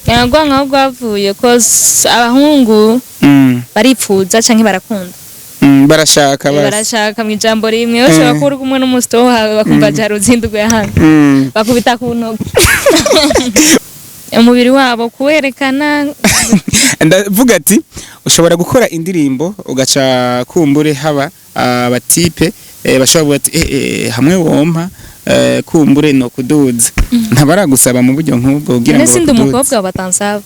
Ntabwo nkaho rwavuye, cause abahungu baripfuza canke barakunda. Barashaka basi. Barashaka mu ijambo rimwe, bashobora kuba uri kumwe n'umusito wawe bakumva jari uzinduguye hano, bakubita ku ntoki umubiri wabo kuwerekana. Ndavuga ati ushobora gukora indirimbo ugaca kumbure haba abatipe bashobora kuvuga ati hamwe wompa kumbure no kuduza, ntabaragusaba mu buryo nk'ubwo kugira ngo None sindi bakuduze? Umukobwa wa batansaba.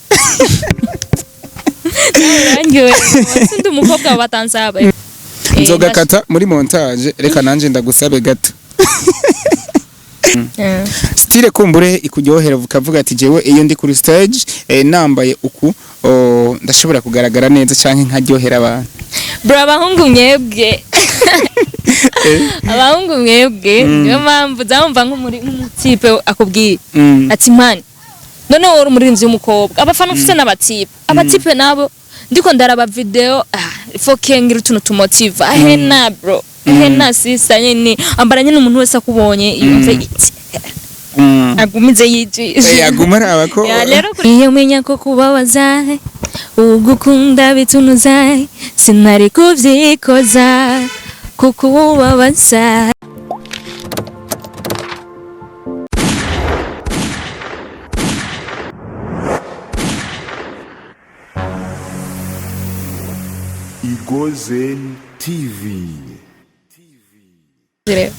Nawe urangiwe, sindi umukobwa wa batansaba. Nzogakata muri montage. Reka nanje ndagusabe gato. Style kumbure ikuryohera ukavuga ati jewe iyo ndi kuri stage nambaye uku, ndashobora kugaragara neza canke nkaryohera abantu. Bro, abahungu mwebwe, abahungu mwebwe, niyo mpamvu uzamva nk'umutipe akubwiye ati man, none wowe uri umuririmbyi w'umukobwa, abafana ufise n'abatipe, abatipe nabo ndiko ndaraba video, faut ngira utuntu tumotiva ahena bro, ahena sisa nyene, ambara nyene umuntu wese akubonye yumve iti agumize yijishe. Aguma araba ko Ya, rero iyo umenya ko kubabaza ugukunda bitunuza, sinari kuvyikoza kukubabaza. Igozen TV.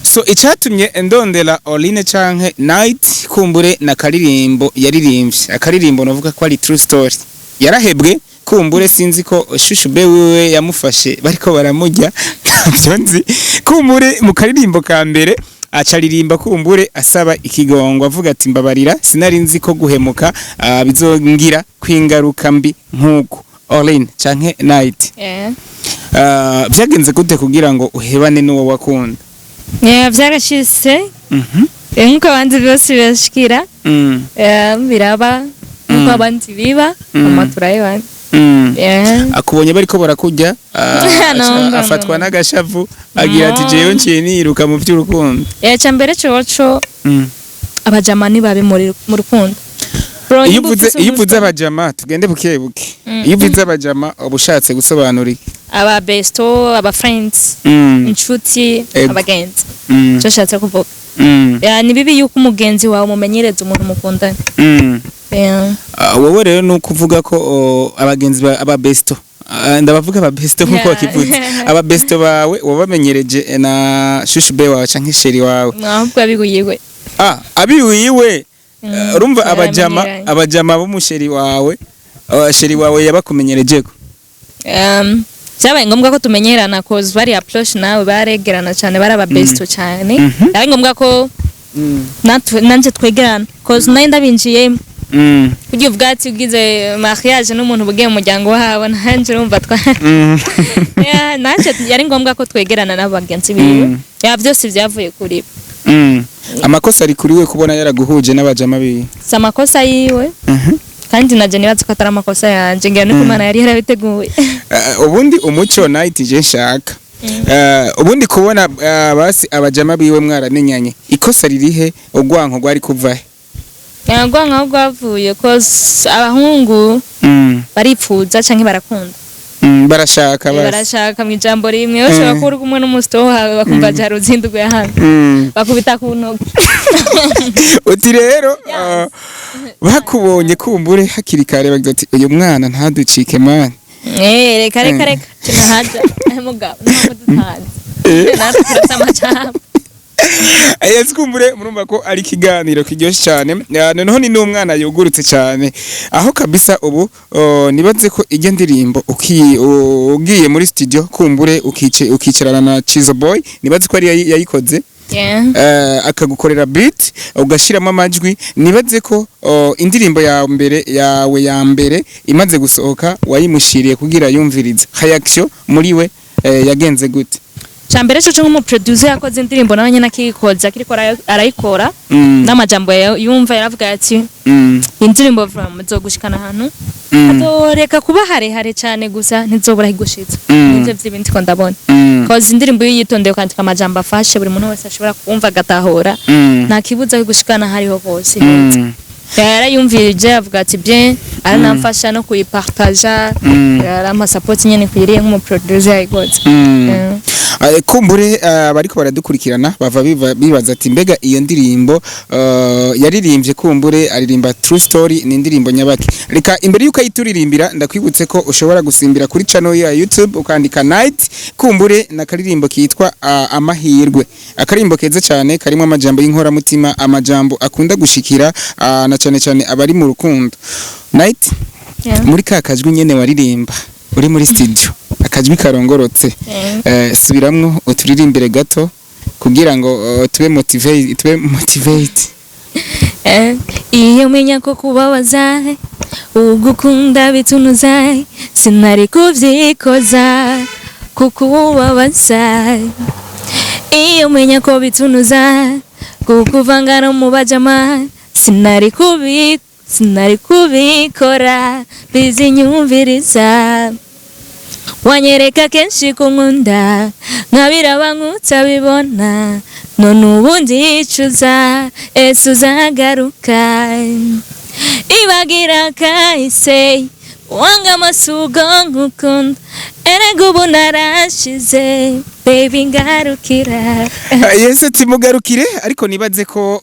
So icatumye ndondera Oline canke Night kumbure na karirimbo yaririmbye, akaririmbo novuga ko ari true story, yarahebwe kumbure, sinzi ko shushu be wiwe yamufashe bariko baramurya, ntabyo nzi. Kumbure mu karirimbo ka mbere acaririmba kumbure asaba ikigongo, avuga ati mbabarira, sinari nzi ko guhemuka bizongira kwingaruka mbi nk'uko. Oline canke Night, vyagenze gute kugira ngo uhebane n'uwo wakunda? Yeah, vyarashitse. Nkuko abandi bose bibashikira. Biraba nkuko abandi biba, hama turayibana. Akubonye bariko barakurya, No, no, no, afatwa no. n'agashavu, agira ati No. jewe nciye niruka mu by'urukundo. Ica mbere coco, abajama ni babi muri mu rukundo. Bro, Iyo nimba uvuze, ufise iyo uvuze umusore- abajama, tugende buke buke. Iyo uvuze abajama uba ushatse gusobanura iki? Aba besto, aba friends, inshuti, abagenzi. Ico nshatse kuvuga. Ya, ni bibi yuko umugenzi wawe umumenyereza umuntu mukundana. Ah, wowe rero ni ukuvuga ko abagenzi aba besto, ndabavuga aba besto nkuko wakivuze, aba besto bawe wabamenyereje na chouchou be wawe canke chéri wawe? Ahubwo abiguyiwe. Ah, abiwiwe. Urumva abajama, baramenyeranye. Abajama b'umuchéri wawe, chéri wawe yabakumenyerejeko? Byabaye ngombwa ko tumenyerana cause bari approach nawe, baregerana cyane, bari aba besto cyane. Byabaye ngombwa ko nanje twegerana cause nayo ndabinjiyemo. Kugira ubwatsi ugize mariage n'umuntu bugiye mu muryango wabo, nanje urumva twa Yeah, nanje yari ngombwa ko twegerana n'abagenzi biwe. Ya, byose byavuye kuri bo. Amakosa ari kuri we kubona yaraguhuje n'abajama biwe? Si amakosa yiwe, kandi naje nibaza ko atari amakosa yanje, ngira nuko Imana yari yarabiteguye. Ubundi umuco Night je nshaka, ubundi kubona basi abajama biwe mwaramenyanye, ikosa ririhe? Urwanko rwari kuvahe? Ntabwo nkaho rwavuye, cause abahungu baripfuza canke barakunda. Barashaka basi. Barashaka mu ijambo rimwe, bashobora kuba uri kumwe n'umusito wawe bakumva jari uzinduguye hano, bakubita ku ntoki. Uti rero bakubonye kumbure hakiri kare bagira ati uyu mwana ntaducike mani. Eh, reka reka, reka kina haja mugabo ntabwo dutanze, natwe turafite amajambo. Yes, kumbure murumva ko ari ikiganiro kiryoshye cyane. Noneho ni n'umwana yugurutse cyane aho kabisa ubu nibaze ko ijya ndirimbo ugiye muri studio kumbure ukicarana na Chizo Boy, nibaze ko ari yayikoze, akagukorera beat ugashiramo amajwi, nibaze ko indirimbo ya mbere yawe ya mbere imaze gusohoka wayimushiriye kugira yumvirize reaction muri we, yagenze gute? Cambere cyo nk'umuproducer yakoze indirimbo nawe nyine akikoza akiriko arayikora n'amajambo yumva yaravuga ati indirimbo from izogushikana ahantu hazoreka kuba harehare cyane, gusa ntizobura igushitsa. Nivyo vy'ibindi ko ndabona, cause indirimbo iyo yitondeye ukandika amajambo afashe buri muntu wese ashobora kumva agatahura, nta kibuza gushikana hariho hose heza. Yarayumvirije, avuga ati bien, aranamfasha no kuyipartaja. Yarampa support nyene kwiriye nk'umuproducer yayikoze. Kumbure abariko baradukurikirana bava bibaza ati mbega iyo ndirimbo yaririmbye, kumbure aririmba true story, ni indirimbo nyabaki? Reka imbere yuko ayituririmbira, ndakwibutse ko ushobora gusimbira kuri channel ya YouTube ukandika Night, kumbure na karirimbo kitwa Amahirwe, akaririmbo keza cyane karimo amajambo y'inkoramutima, amajambo akunda gushikira na cyane cyane abari mu rukundo. Night, muri ka kajwi nyene waririmba uri muri studio, akajwi karongorotse, subiramwo uturirimbire gato kugira ngo tube motivate, tube motivate. Iyo menya ko kubabaza ugukunda bitunuza, sinari kuvyikoza kukubabaza. Iyo menya ko bitunuza kukuvanga no mu bajama, sinari kubikora. Bizinyumviriza, wanyereka kenshi ko nkunda, nkabiraba nk'utabibona, none ubu ndicuza. Ese uzagaruka? Ibagira kahise, wanga amasugo nkukunda, erega ubu narashize, baby ngarukira. Yes, timugarukire. Ariko nibaze ko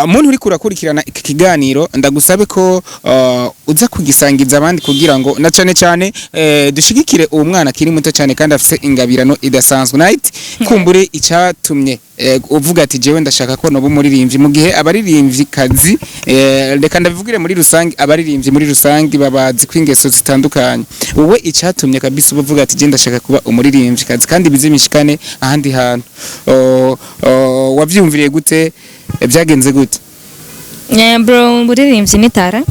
muntu uri kurakurikirana iki kiganiro, ndagusabe ko uza kugisangiza abandi kugira ngo na cane cane dushigikire uwo mwana akiri muto cyane kandi afise ingabirano idasanzwe. Night, kumbure icyatumye uvuga ati jewe ndashaka ko noba umuririmbyi, mu gihe abaririmbyi kazi, reka ndabivugire muri rusange, abaririmbyi muri rusange babazi kw'ingeso zitandukanye, wowe icyatumye kabisa uba uvuga ati je ndashaka kuba umuririmbyi kazi kandi bizimishikane ahandi hantu, wavyumviriye gute? Byagenze gute? Yeah, bro, umuririmbyi ni talent.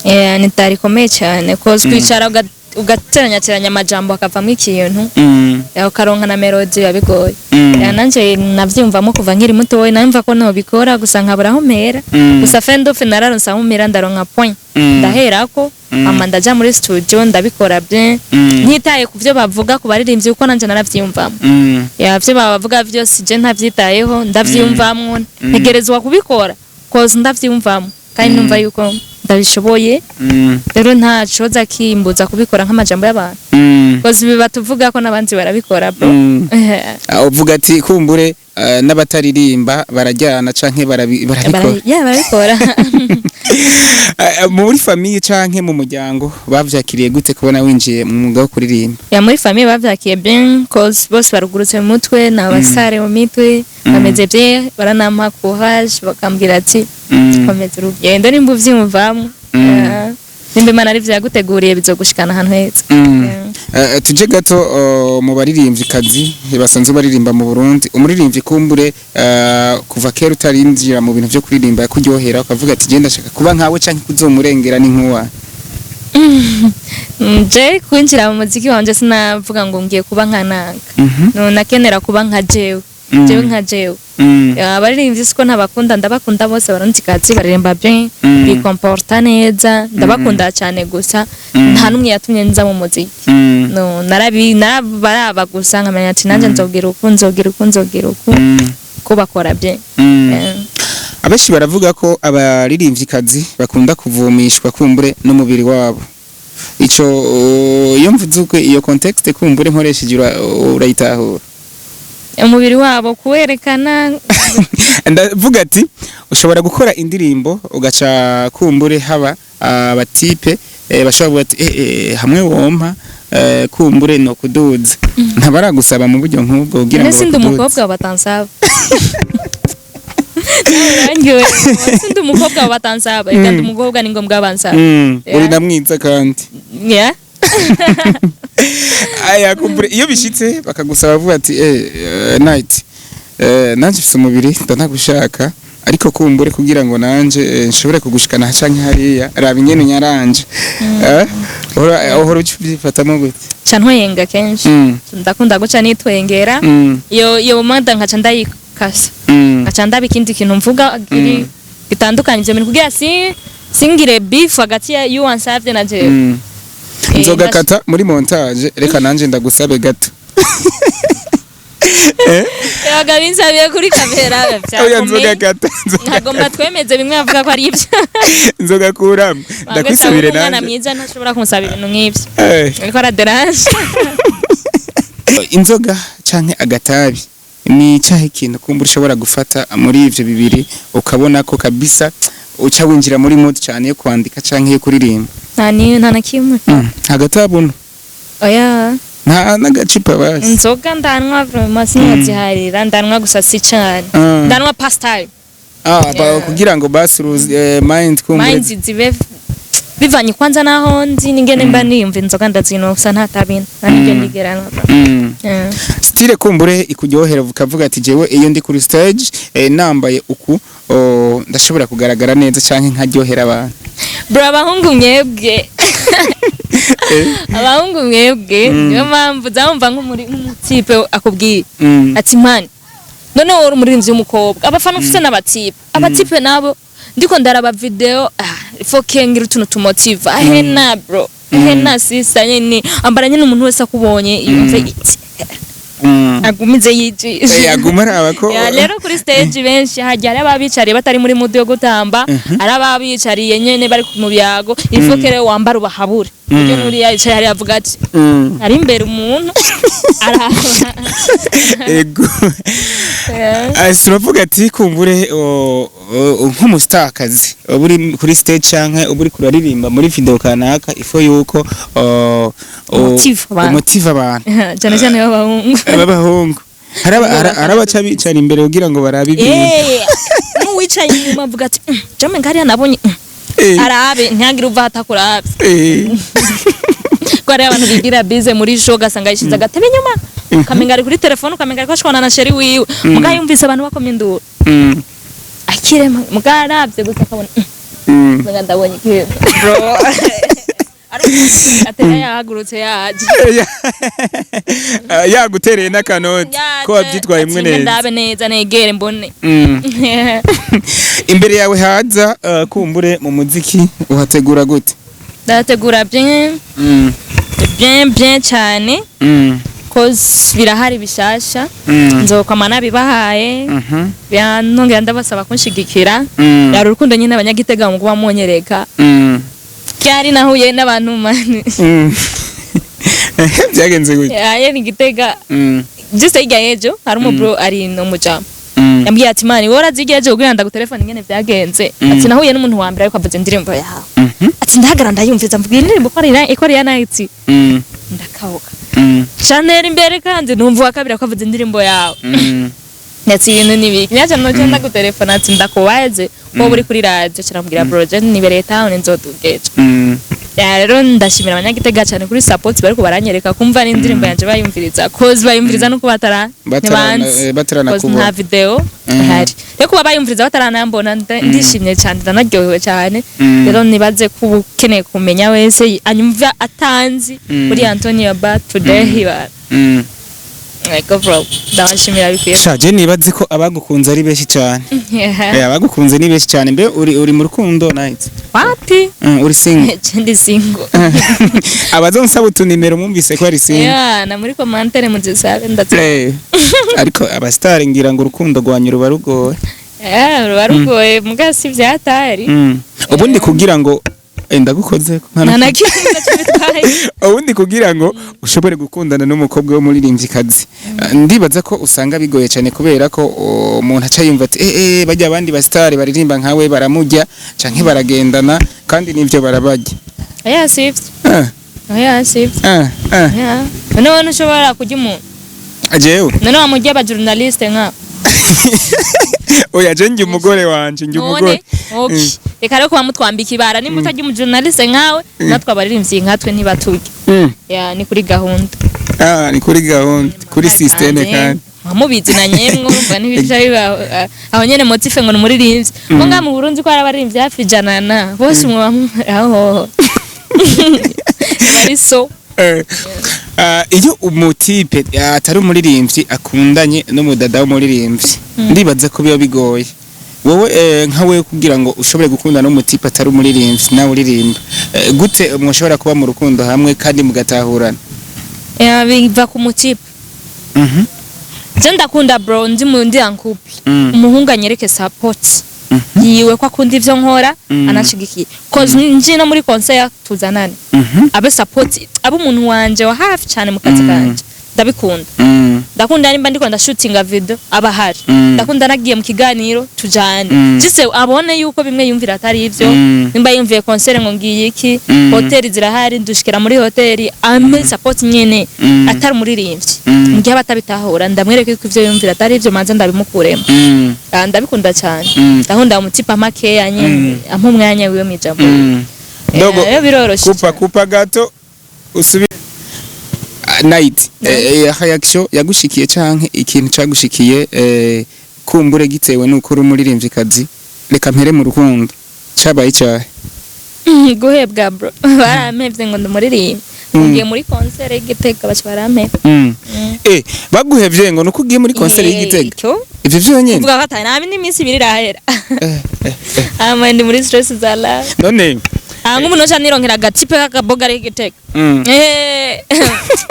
Yeah, ni talent ikomeye cyane, cause kwicara ugateranyateranya amajambo hakavamo ikintu, yeah, ukaronka na melody, biba bigoye. Yeah, nanje navyumvamo kuva nkiri mutoya, namva ko nobikora, gusa nkabura aho mpera. Gusa fin de nararonse aho mpera, ndaronka point, ndaherako, ama ndaja muri studio, ndabikora bien, ntitaye ku vyo bavuga ku baririmbyi, kuko nanje naravyiyumvamo. Ya, vyo bavuga vyose je ntavyitayeho, ndavyiyumvamwo, ntegerezwa kubikora cause ndavyiyumvamo kandi numva yuko ndabishoboye. Rero nta coza kimbuza kubikora nk'amajambo y'abantu, cause ibi batuvuga ko n'abandi barabikora, bro. Uvuga ati kumbure n'abataririmba barajyana canke barabikora. Yeah, barabikora. Muri famille canke mu muryango bavyakiriye gute kubona winjiye mu mwuga wo kuririmba? Ya, muri famille bavyakiye bien, cause bose barugurutse mu mutwe, ni abasare mu mitwe, bameze bien, baranampa courage, bakambwira ati komeza urugendo nimba uvyiyumvamwo. Nimba Imana ari vyaguteguriye, bizogushikana ahantu heza. Yeah. Tuje gato mu baririmvyikazi basanzwe baririmba mu Burundi, umuririmbyi kumbure kuva kera utarinjira mu bintu vyo kuririmba yakuryohera ukavuga ati genda ndashaka kuba nkawe canke kuzomurengera ni nkuwa? Je kwinjira mu muziki wanje sinavuga ngo ngiye kuba nka nanga. No, nakenera kuba nka jewe, jewe nka jewe. Ya, abaririmbyi siko ntabakunda, ndabakunda bose, barundikazi baririmba bien, bikomporta neza, ndabakunda cyane, gusa nta n'umwe yatumye nza mu muziki. No, narabi narabaraba gusa nkamenya ati nanjye nzogira uku, nzogira uku, nzogira uku, ko bakora bien. Abenshi baravuga ko abaririmvyikazi bakunda kuvumishwa kumbure n'umubiri wabo. Ico iyo mvuze uko, iyo context kumbure nkoresheje urayitahura? Umubiri wabo kuwerekana? Ndavuga ati ushobora gukora indirimbo ugaca kumbure haba abatipe bashobora kuvuga ati hamwe wompa kumbure no kuduza, ntabaragusaba mu buryo nk'ubwo kugira ngo None sindi bakuduze? Umukobwa wa batansaba? Nanjye sindi umukobwa wa batansaba, reka ndi umukobwa, ni ngombwa bansaba. Uri na mwiza kandi. Yeah. Aya, kumbure iyo bishitse bakagusaba bavuga ati Night, nanje mfise umubiri ndanagushaka, ariko kumbure kugira ngo nanje nshobore kugushikana canke hariya, raba ingene nyaranje, uhora ucivyifatamo gute? Ca ntwenga kenshi. Ndakunda guca nitwengera. Iyo mada nkaca ndayikasa, nkaca ndaba ikindi kintu mvuga kiri gitandukanye ivyo bintu, kugira si singire beef hagati ya you wansavye na jewe. Nzogakata muri montage. Reka nanje ndagusabe gato. Yabaga binsabiye kuri kamera. Oya, nzoga byakomeye. kata. Nkagomba twemeze bimwe avuga ko ari ibyo. Nzoga kuramo, ndakwisabire Umwana nanje. mwiza ntashobora kumusaba ibintu nk'ibyo. Ariko araderanje. Inzoga canke agatabi, ni cyahe kintu kumva ushobora gufata muri ivyo bibiri ukabona ko kabisa uca winjira muri mood cyane yo kwandika canke yo kuririmba? Nta ni nta na kimwe. Agatabi uno? Oya. Nta n'agacupa basi? Inzoga ndanwa, vraiment sinaziharira, ndanwa gusa si cyane. Ndanwa pastime. Ah, Yeah. kugira ngo basi mind kumva Mind zibe bivanye kwanza naho nzi n'ingene mba niyumva. Inzoga ndazinwa gusa nta tabi, nta n'ibyo ndigera nywa. Yeah. Style kumbure ikuryohera ukavuga ati jewe iyo ndi kuri stage nambaye uku, oh, ndashobora kugaragara neza canke nkaryohera abantu. Bro, abahungu mwebwe, abahungu mwebwe, niyo mpamvu uzamva nk'umutipe akubwiye ati: "Man, none wowe uri umuririmbyi w'umukobwa, abafana ufise n'abatipe, abatipe nabo ndiko ndaraba video, ah, faut ngira utuntu tumotiva ahena, bro, ahena sister nyene, ambara nyene umuntu wese akubonye yumve iti agumize yijishe." Aguma araba ko Ya, rero kuri stage benshi hajya hari ababicariye batari muri mood yo gutamba, hari ababicariye nyene bari mu byago. Il faut que rero wambara ubahabure, kuko nuriya yicaye hariya avuga ati ari imbere umuntu araba. Ego. Ah, turavuga ati kumbure nk'umusitakazi uba uri kuri stage canke uba uri kuraririmba muri video kanaka, il faut yuko Umotive abantu. umotive abantu. Cyane cyane b'abahungu. B'abahungu. Hari abaca bicara imbere kugira ngo barabe ibintu. N'uwicaye inyuma avuga ati: "Jame ngariya nabonye arabe ntihagire uva atakurabe." Ko hariho abantu bigira bize muri show, ugasanga yishize agatebe inyuma, ukamenga ari kuri telefone, ukamenga ariko ashwana na chéri wiwe, muga yumvise abantu bakoma induru akirema, muga aravye gusa akabona muga ndabonye ikintu, bro, atera yahagurutse yaje. Yagutereye n'akanoti ko wabyitwayemwo Ati, neza. Ndabe neza, negere mbone. Imbere yawe haza kumbure mu muziki uhategura gute? Ndategura bien, bien bien cyane, cause birahari bishasha, nzokwama nabibahaye. Nongera ndabasaba kunshigikira. Yari urukundo nyine abanyagitega mu kuba munyereka ryari nahuye n'abantu, mani. Byagenze gute? Aye, ni Gitega, just hirya y'ejo hari umubro ari no mujama yambwiye ati: "Man, wowe urazi hirya y'ejo kugira ndagutelefone ingene vyagenze." Ati: "Nahuye n'umuntu wa mbere ariko avuze indirimbo yawe." Ati: "Ndahagara ndayumviza, mvuga iyi ndirimbo ko ari ko ari iya Night, ndakabuka cantera imbere, kandi numva uwa kabiri ko avuze indirimbo yawe." Ati: "Ibintu nibiki nyaje noje ndagutelefona." Ati: "Ndakubaze wowe uri kuri radio." Kiramubwira: "Bro, je nibereye town, nzodugeje." Ya, rero ndashimira abanyagitega cyane kuri support bariko baranyereka, kumva n'indirimbo yanje bayumviriza, cause bayumviriza nuko batara ntibanzi. Batarana Cause kubona. Nta video ihari. Rero kuba bayumviriza bataranambona, ndishimye cyane, ndanaryohewe cyane. Rero nibaze ko uba ukeneye kumenya wese anyumva atanzi kuri Antonio Ba today ba. Ego bro, ndabashimira bikwiye. Sha, je nibaze ko abagukunze ari benshi cyane. Abagukunze ni benshi cyane. Mbe uri mu rukundo, Night? Wapi. Uri single? Je ndi single. Abazonsaba utunimero mwumvise ko ari single. Yeah, na muri commentaire muzisabe ndatse. Ariko abasitari ngira ngo urukundo rwanyu ruba rugoye. Eh, ruba rugoye muga si vyatari. Ubundi kugira ngo ndagukoze Nta na kimwe naco bitwaye. Ubundi kugira ngo ushobore gukundana n'umukobwa w'umuririmvyikazi, ndibaza ko usanga bigoye cyane, kubera ko umuntu aca yumva ati bajya abandi basitari baririmba nkawe baramurya canke baragendana, kandi nivyo barabarya. Oya, sivyo. Oya, sivyo. Yeah. None wowe ntushobora kurya umuntu? Jewe? None wamurya aba journaliste nka? Oya, je njye umugore wanje, njye umugore. None okay. Reka rero kuba mutwambika ibara, nimba utarya umujournaliste nkawe, natwe abaririmbyi nkatwe ntibaturya. Ya, ni kuri gahunda. Ah, ni kuri gahunda, kuri système kandi. Mubizi na nyemwe, urumva ntibica biba aho nyene motif ngo ni umuririmbyi ngo ngaha mu Burundi ko hari abaririmbyi hafi 100 na bose mwoba aho bari so. Iyo umutipe atari umuririmbyi akundanye n'umudada w'umuririmbyi, ndibaza ko biba bigoye. Wowe nka wewe, kugira ngo ushobore gukundana n'umutipe atari umuririmbyi nawe uririmba, gute mwoshobora kuba mu rukundo hamwe kandi mugatahurana? Biva ku mutipe. Je ndakunda, bro, ndi mu ndi en couple, umuhungu anyereke support yiwe, ko akunda ivyo nkora, anashigikiye, cause nje no muri concert tuzanane, abe support, abe umuntu wanje wa hafi cyane mu kazi kanje. Ndabikunda. Ndakunda nimba ndiko ndashootinga video aba ahari. Ndakunda nagiye mu kiganiro tujane, jise abone yuko bimwe yumvira atari ivyo. Nimba yumviye concert ngo ngiye iki, hoteli zirahari, dushikira muri hoteli, ampe support nyene. Atari umuririmbyi, mu gihe aba atabitahura, ndamwereke ko ivyo yumvira atari ivyo, manze ndabimukuremo. Ah, ndabikunda cyane. Ndakunda umutipa makeya nyene, ampa umwanya wiwe mw'ijambo. Dogo, Rero biroroshe kupa cyane. Kupa gato usubi. Night, reaction yagushikiye canke ikintu cagushikiye, kumbure gitewe nuko uri umuririmvyikazi, reka mpere mu rukundo, cabaye icahe? Guhebwa, bro. Barampevye ngo ndumuririmbe, ngiye muri concert y'Igitega, baca barampeba. Baguhevye ngo nuko ugiye muri concert y'Igitega? Icyo Ivyo vyonyene? Kuvuga ko atari nabi n'iminsi 2 irahera. Hama ndi muri stress za love. None Ah, nk'umuntu uca nironkera agatipe k'akaboga ari Igitega.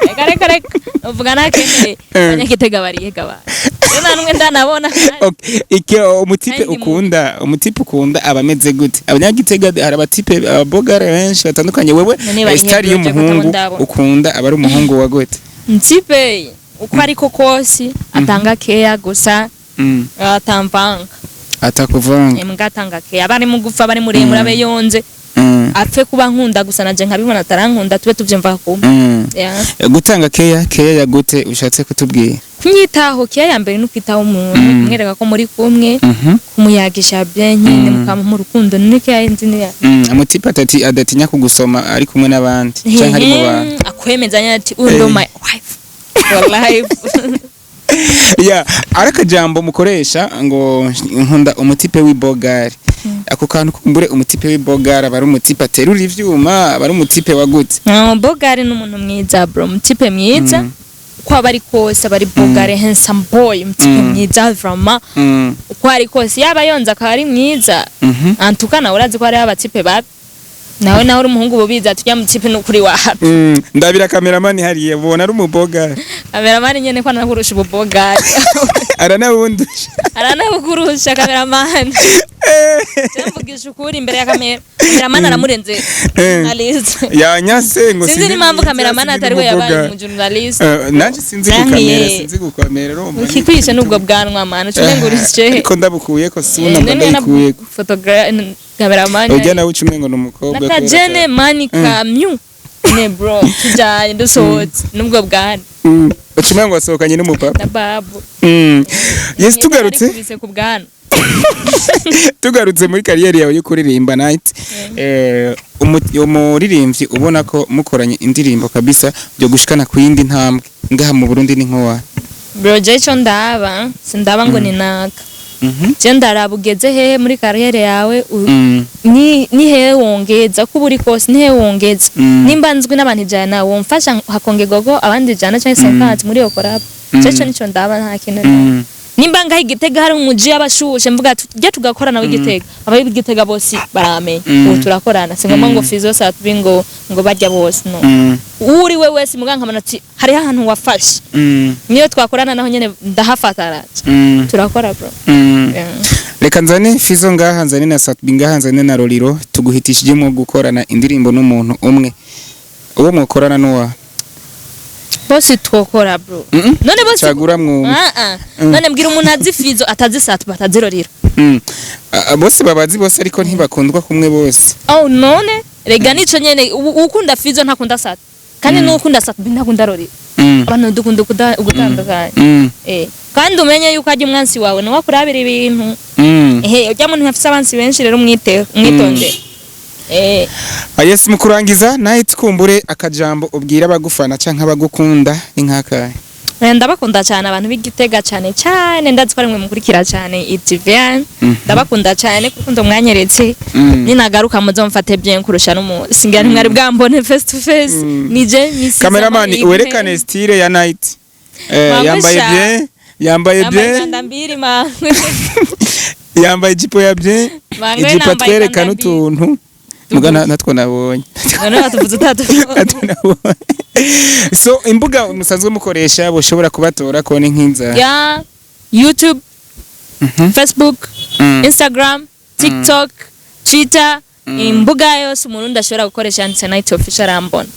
Reka, reka, reka, uvuga nakeneye. Abanyagitega barihega ba rero nta n'umwe ndanabona. Okay. Iki umutipe Kandi ukunda, umutipe ukunda aba ameze gute? Abanyagitega hari abatipe ababogare benshi batandukanye. Wewe None barihe style bro, je y'umuhungu kutabona. ukunda aba ari umuhungu wa gute? Ntipe uko ariko kose atanga keya gusa, atamvanga. Atakuvanga. Imbwa atanga keya, aba ari mugufi, aba ari muremure, abe yonze, apfe kuba nkunda gusa, naje nkabibona atarankunda, tube tuvyumva kumwe. Yeah. Gutanga keya, keya ya gute ushatse kutubwira? Kunyitaho, keya ya mbere ni ukwitaho umuntu, kumwereka ko muri kumwe, kumuyagisha bien nyine, mukamuha urukundo, ni keya nzi ni Umutipe atati adatinya kugusoma ari kumwe n'abandi canke ari mu bantu. Akwemeza nyine ati uyu ndo my wife for life. Ya, ari akajambo mukoresha ngo nkunda umutipe w'ibogari. Ako kantu kumbure, umutipe w'ibogari aba ari umutipe aterura ivyuma, aba ari umutipe wagutse? No, bogari ni umuntu mwiza, bro, umutipe mwiza uko aba ari kose aba ari bogari, handsome boy, umutipe mwiza vraiment. Uko ari kose, yaba yonze akaba ari mwiza. Antuka nawe urazi ko hariho abatipe babi, nawe uri umuhungu bubizi ati ujya mutipe n'ukuri wapi. Ndabira kameramani hariya, ubona ari umubogari. Kameramani nyene ko anakurusha ububogari. Aranawundusha. Aranabukurusha kameramani. Mvugisha ukuri imbere ya kamera, kameramani aramurenze journalist. Yanyase ngo Sinzi n'impamvu kameramani sinzi atari we yabaye n'umubogari. umu journalist. Nanje sinzi Nankiye. gukamera, sinzi gukamera, urumva. Ukikwishe n'ubwo bwanwa mani ucumengurije. Ariko ndabukuyeko suna, mba ndayikuyeko. Photographe kameramani. Ujya nawe uca umengo ni umukobwa kubera Nakajene mani kamyu ne, bro, tujanye dusohotse n'ubwo bwanwa. Uca umengo wasohokanye n'umupapa. Na babu. Yes, tugarutse Arikubise ku bwanwa. Tugarutse muri carrière yawe yo kuririmba, Night, umuririmbyi ubona ko mukoranye indirimbo kabisa byo gushikana ku yindi ntambwe ngaha mu Burundi ni nkowa? Bro, je ico ndaba, sindaba ngo ni naka. Je ndaraba ugeze hehe muri carrière yawe, ni hehe wongeza, ko uri kose ni hehe wongeza. Nimba nzwi n'abantu 100, womfasha hakongerwa ko abandi 100 canke 50 muri iyo collab. Je ico nico ndaba, nta kintu ndaba. Nimba ngaho Igitega hari umuji y'abashushe, mvuga ati tujye tugakorana w'Igitega, abayi b'Igitega bose baramenya, ubu turakorana, si ngombwa ngo Fizo Satubi ngo barya bose, no. Uri we wese muga nkamana ati hariho ahantu wafashe, niyo twakorana naho nyene ndahafata, araje, turakora, bro. Yeah. Reka nzane Fizo ngaha, nzane na Satbi ngaha, nzane na Roriro. Tuguhitishijemo gukorana indirimbo n'umuntu umwe, uwo mwokorana n'uwa? Bose twokora, bro. None bose Cagura mwumwe. Ah, ah. None mbwira umuntu azi Fizo atazi Satubi atazi Roriro. Ah, bose babazi bose, ariko ntibakundwa kumwe bose. Oh, none rega nico nyene, ukunda Fizo ntakunda Satubi, kandi n'ukunda Satubi ntakunda Roriro. Abantu dukunda ugutandukanya. Kandi umenye yuko ajya umwansi wawe niwe akurabira ibintu. Ehe, ujya muntu afise abansi benshi rero, umwiteho, umwitondere. Ah, yes, mu kurangiza, Night, kumbure akajambo ubwira abagufana canke abagukunda ni nkakahe? Ndabakunda cyane abantu b'Igitega cyane cyane, ndazi ko ari mwe mukurikira cyane ITVN. Ndabakunda cyane kuko mwanyeretse. Ninagaruka muzomfate bien kurusha n'umunsi ngira ntimwari bwambone face to face. Nije Miss Cameraman, Zamani. werekane style ya Night. Mangusha. Yambaye bien, yambaye Yambaye bien, kanda mbiri mangwe. yambaye ijipo ya bien, Mangwe ijipo nambaye atwerekana kanda mbiri. utuntu. Muga natwo nabonye. None batuvuze utatuvuze? Natwo nabonye. So imbuga musanzwe mukoresha boshobora kubatora ko ni nk'inza? Ya, YouTube, Facebook, Instagram, TikTok, Twitter, imbuga yose umurundi ashobora gukoresha yanditse Night Official arambona.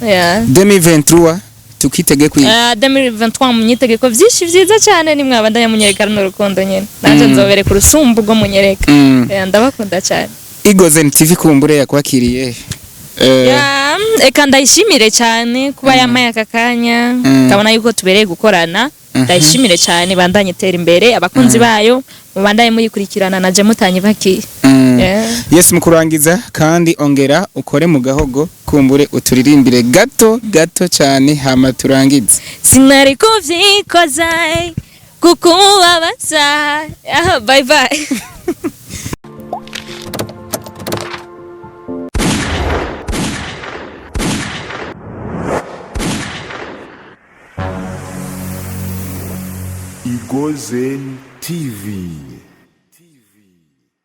Yeah. 2023 tukitege kwiga? 2023 munyitege ko vyinshi vyiza cyane, nimwabandanya munyereka runo rukundo nyene, nanje nzobereka urusumbu rwo munyereka. Yeah, ndabakunda cyane. Igozen TV kumbure yakwakiriye. Yeah, eka ndayishimire cyane kuba yamaye aka kanya, kabona yuko tubereye gukorana. Ndayishimire cyane, bandanye itera imbere, abakunzi bayo mubandanye muyikurikirana, naje mutanyibakiye. Yeah. Yes, mu kurangiza kandi ongera ukore mu gahogo, kumbure uturirimbire gato gato cyane, hama turangize. Sinari kuvyikoza kukubabaza. Ah, bye bye. Igozen TV.